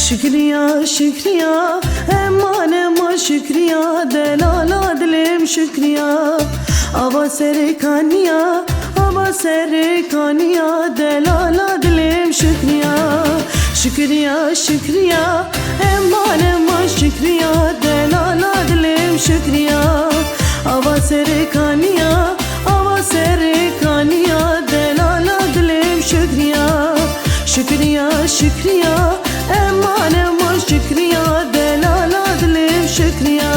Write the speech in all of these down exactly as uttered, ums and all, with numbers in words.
Şikriya, şikriya, eman, eman, şikriya, delala dilêm şikriya. Ava serê kaniya, ava serê kaniya, delala dilêm şikriya. Şikriya, şikriya, eman, eman, şikriya, delala dilêm şikriya. Ava serê kaniya, ava serê kaniya, delala dilêm şikriya. Şikriya, şikriya, eman, eman, şikriya, delala dilêm şikriya.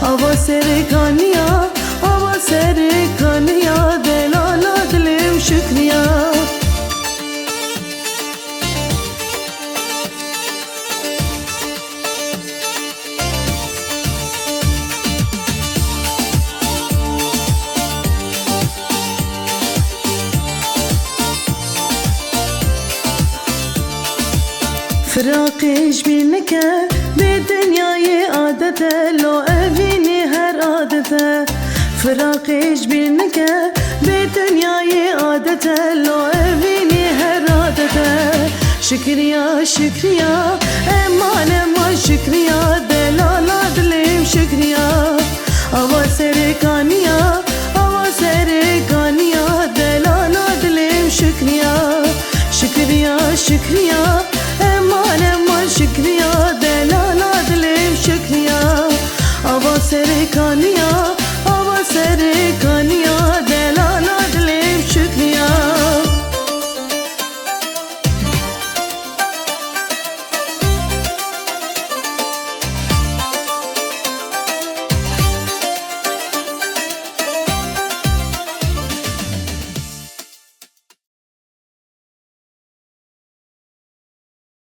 Ava serê kaniya, ava serê kaniya, delala dilêm şikriya. Firaqê ji bîr nike, bê dinyayê adet e, lo evînê her adet e. Firaqê ji bîr nike, bê dinyayê adet e, lo evînê her adet e. Şikriya, şikriya, eman, eman, şikriya, delala dilêm şikriya. Ava serê